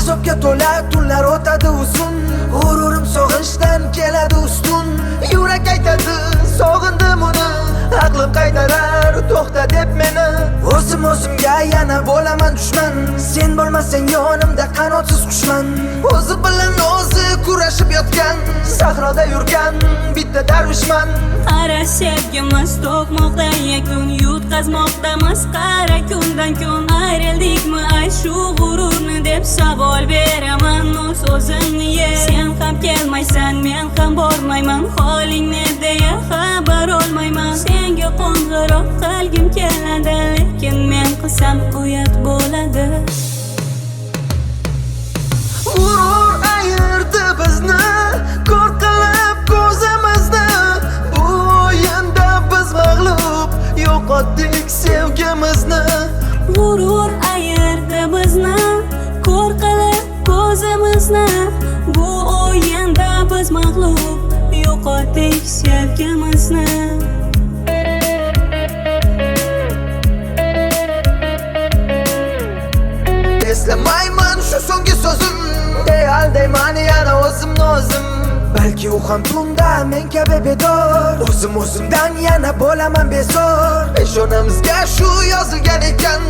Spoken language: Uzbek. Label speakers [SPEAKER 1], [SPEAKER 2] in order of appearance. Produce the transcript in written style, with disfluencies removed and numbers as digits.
[SPEAKER 1] Azobga to'la tunlar o'tadi uzun, g'ururim sog'inchdan keladi ustun. Yurak aytadi sog'indim uni, aqlim qaytarar to'xta deb meni. O'zim o'zimga yana bo'laman dushman, sen bo'lmasang yonimda qanotsiz qushman. O'zi bilan o'zi kurashib yotgan, sahroda yurgan bitta darvishman.
[SPEAKER 2] Qara sevgimiz to'qmoqda yakun, yutqazmoqdamiz qara kundan kun. Ayrildikmi ay shu g'ururni deb savol beraman o'z o'zimni. Sen ham kelmaysan, men ham bormayman, holingni deya xabar olmayman. Senga qo'ng'iroq qilgim keladi, lekin men qilsam uyat bo'ladi.
[SPEAKER 1] G'urur ayirdi bizni, ko'r qilib ko'zimizni. Bu o'yinda biz mag'lub, yo'qotdik sevgimizni.
[SPEAKER 2] G'urur ayirdi bizni, ko'r qilib ko'zimizni. Bu o'yinda biz mag'lub, yo'qotdik sevgimizni.
[SPEAKER 1] Eslamayman shu so'nggi so'zim, aldayman yana o'zimni o'zim. Balki u ham tunda men kabi bedor, o'zim o'zimdan yana bo'laman bezor. Peshonamizga shu yozilgan ekan.